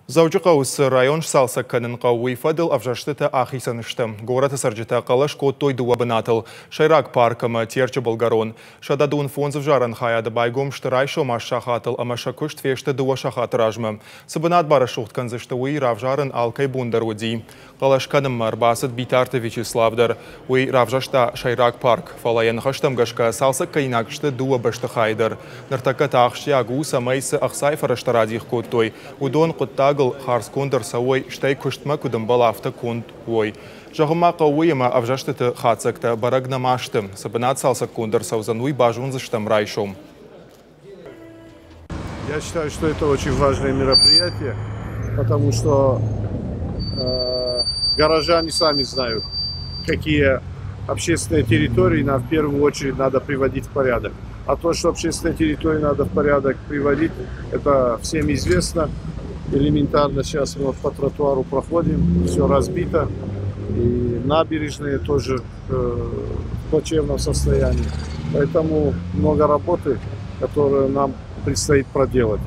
Дзӕуджыхъӕуы цы район сцалцӕг кӕнын хъӕуы, уый фӕдыл ӕвзӕрстытӕ ахицӕн сты. Горӕты цӕрджытӕ хъӕлӕс кодтой дыууӕ бынатыл: сӕйраг парк ӕмӕ Терчы былгӕрон. 115 ӕвзарӕн хайады байгом сты райсом аст сахатыл ӕмӕ сӕ куыст фесты дыууӕ сахаты размӕ. Цы бынат барӕсугъд кӕндзысты, уый равзарын алкӕй бон дӕр уыди. Хъӕлӕс кӕнынмӕ ӕрбацыд Битарты Вячеслав дӕр. Уый равзӕрста сӕйраг парк, фӕлӕ йӕ ныхӕстӕм гӕсгӕ цалцӕггӕнинаг сты дыууӕ бӕстыхайы дӕр. Ныртӕккӕ та ахсджиаг у, цӕмӕй цы ӕхцайы фӕрӕзтӕ радих кодтой, уыдон хъуыддагыл хардзгонд ӕрцӕуой, стӕй куыстмӕ куыд ӕмбӕлы, афтӕ конд уой. Зӕгъын ма хъӕуы уый, ӕмӕ ӕвзӕрстыты хатдзӕгтӕ бӕрӕг нӕма сты. Цы бынат цалцӕггонд ӕрцӕудзӕн, уый базондзыстӕм райсом. Я считаю, что это очень важное мероприятие, потому что горожане сами знают, какие общественные территории нам в первую очередь надо приводить в порядок. А то, что общественные территории надо в порядок приводить, это всем известно. Элементарно сейчас мы вот по тротуару проходим, все разбито. И набережные тоже в плачевном состоянии. Поэтому много работы, которую нам предстоит проделать.